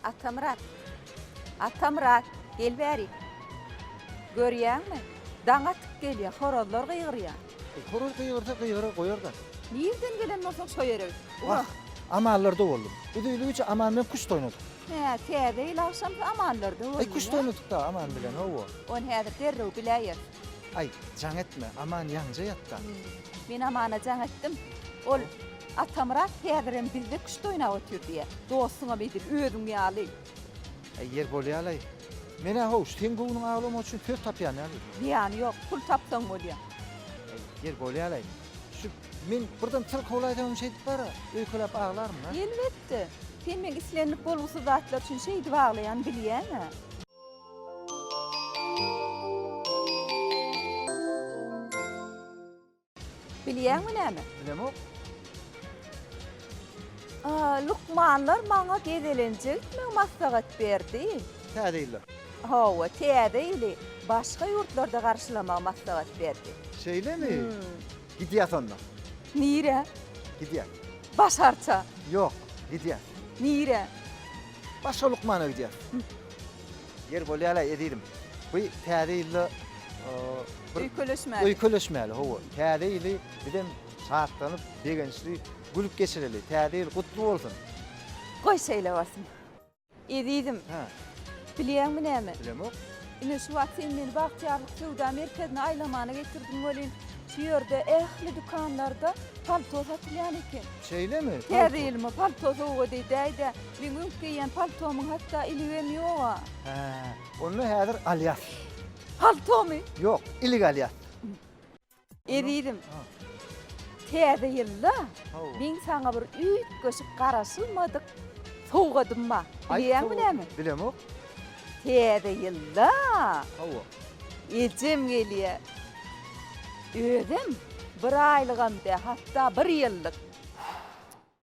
Atamyrat! Atamyrat, gel bärik! Görýäňmi, daň atyp gelýär, horazlar gygyrýar. Horaz gygyrsa gygyrar goýar-da. Nirden gelen bolsaň şo ýere git. Ura! Wah, Amanlarda boldum. Uzynly Aman bilen küşt oýnadyk. Hä, täze ýyl agşamsy Amanlarda bolduň, Aý, küşt oýnadyk-da Aman bilen, hawa. Ony häzir derrew biläýeris. Aý, jaň etme, Aman ýaňja ýatda. Men Amana jaň etdim. Ol, Atamyrat häzirem bizde küşt oýnap otyr diýýär. Dostuňam edil özüň ýaly. Aý, ýer bolýa-laý. Men-ä how, seň göwnüň awlamak üçin söz tapýan däl. Zyýany ýok, pul tapsaň bolýa. Aý, ýer bolýa-laý. Şu men birden syrkawlaýsamam şeýdip bar-a, öýkeläp aglaryn-da. Elbetde. Sen meň islendik bolgusyz zatlar üçin şeýdip aglaýanymy bilýäň-ä. Bilýäňmi näme? Bilemok. Lukmanlar maňa gezelenje gitmegi maslahat berdi. Täze ýylda. Hawa, täze ýyly başga ýurtlarda garşylamagy maslahat berdi. Şeýlemi? Gidýäs onda. Nirä? Gidýäs. Başarça. Ýok, gidýäs. Nirä? Başga lukmana gidýäs. Ýer bolýa-laý, ezizim. Bu täze ýylda bir Öýkeleşmäli. Öýkeleşmäli, hawa. Täze ýyly bizem şatlanyp, begençli gülüp geçireli. Täze ýyl gutly bolsun! Goý şeýle bolsun. Ezizim. Hä. Bilýäňmi näme? Bilemok. Ine şu wagt sen meni Bagtyýarlyk söwda merkezine aýlamana getirdiň welin, şu ýerde ähli dükanlarda palto satylýan eken. Şeýlemi? Täze ýylyma palto sowgat edäý-dä. Meň öňki geýýän paltomyň hatda iligem ýog-a. Hä, onda häzir alýas. Paltomy? Ýok, ilik alýas. Ezizim, Täze ýylda meň saňa bir üýtgeşik garaşylmadyk sowgadym bar. Bilýäňmi näme? Bilemok. Täze ýylda Hawa. ejem gelýär. Özem bir aýlygam däl, hatda bir ýyllyk.